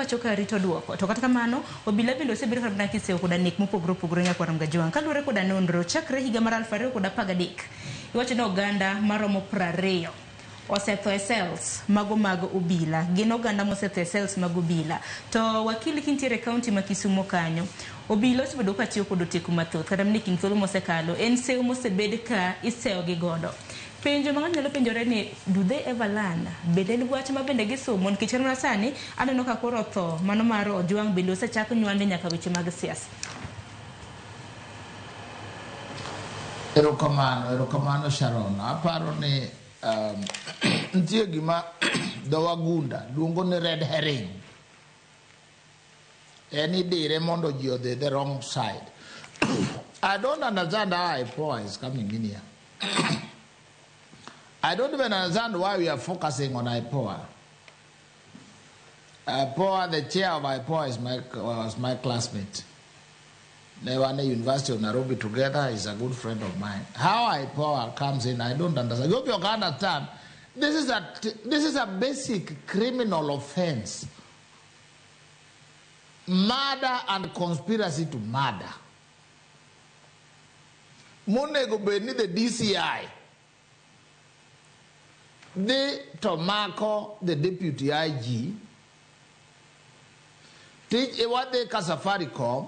pacho ka rito duoko. To kata kamano, obila bende osebedo ka mana kisewo koda nek mopogore opogore nyakwar Mgajwang'. Kaluwore koda nonro, chakre higa mar 2013, iwacho ni oganda maromo 20 osetho e cells mago mag obila. Gin oganda mosetho e cells mag obila. To wakili kintiere e kaunti ma Kisumo kanyo, obila osebedo ka tiyo kod oteku mathoth kata mana e kind thuolo mosekalo en sewo mosebed ka isewo gi godo. Penjo ma ng'ato nyalo penjore ni do they ever learn? Bende en wach ma bende gisomo nikech kata mana sani aneno ka koro tho mano mar Ojwang' bende osechak nywande nyaka weche mag siasa. Erokamano, erokamano Sharon. Aparo ni nitie gima dho wagunda luongo ni red herring. En idire mondo ji odhi the wrong side. I don't understand how IPOA is coming in here. I don't even understand why we are focusing on IPOA. IPOA, the chair of IPOA was my classmate. Ne wan e University of Nairobi together, he's a good friend of mine. How IPOA comes in, I don't understand. You can understand. This is a basic criminal offense. Murder and conspiracy to murder. Monego bed ni the DCI dhi to mako the deputy IG tij wadhi ka Safaricom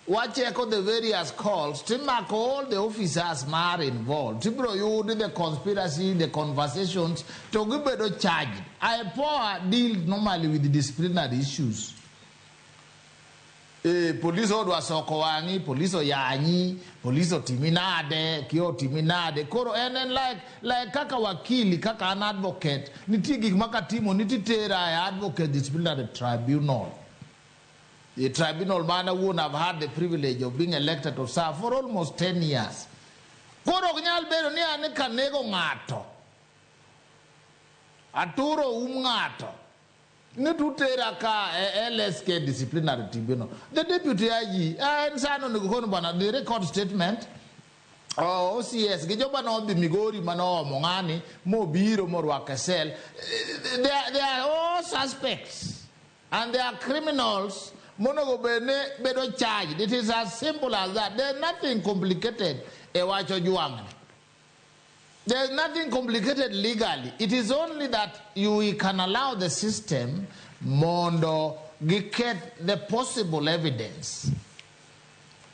wacheko the various calls timako all the officers mar involved tibiro yudi the conspiracy, the conversations, to gibedo charged. IPOA deal normally with disciplinary issues. Police odwa soko wang'i, police oyanyi, police otimi nade, kia otimi nade. Koro en like kaka wakili, kaka an advocate, nitie gik ma katimo nititera e advocate disciplinary tribunal. The tribunal man awuon I've had the privilege of being elected to serve for almost 10 years. Koro ok nyal bedo ni an kanego ng'ato, aturo um ng'ato, ni tutera ka e LSK disciplinary tribunal. The deputy IG, en sano onego kon bwana, the record statement, oh, OCS gi joma nodhi Migori manoomo ng'ani mobiro morwako e cell. They are all suspects and they are criminals monego bed ni bedo charged. It is as simple as that. There's nothing complicated e wach Ojwang'ni. There's nothing complicated legally. It is only that you can allow the system mondo giket the possible evidence.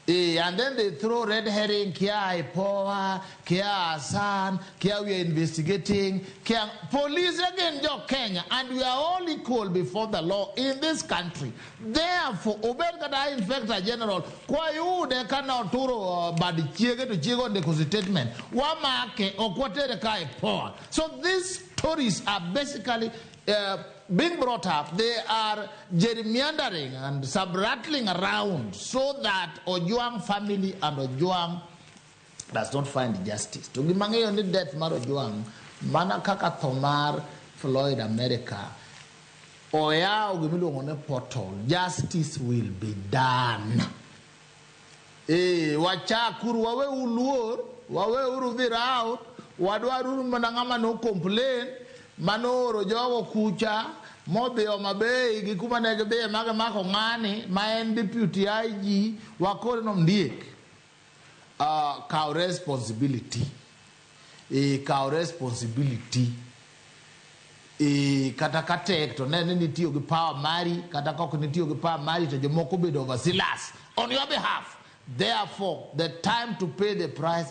And then they throw red herring, kia IPOA, kia Hassan, kia we are investigating, kia police again jo Kenya, and we are all equal before the law in this country. Therefore, obed kata Inspector General, kwayude kana oturo bad chiege to chiege ondiko statement, wamake ok watere ka IPOA. So these stories are basically being brought up, they are gerrymandering and sub-rattling around so that Ojwang family and Ojwang does not find justice. To gima ng'eyo ni death mar Ojwang, mana kaka tho mar Floyd America, oyawo gimiluongo ni portal, justice will be done. Wachakuru waweuru luor, waweuru dhi rout, wadwaruru mana ng'ama no complain, manooro jogo kucha, modhi Homa Bay gi kuma ne gidhiye ma gimako ng'ani ma en deputy IG, wakone no ndiek. Kaw responsibility. Kaw responsibility. Kata ka tek to ne ni nitiyo gi power mari, kata ka ok nitiyo gi power mari to jomoko bedo overzealous on your behalf. Therefore, the time to pay the price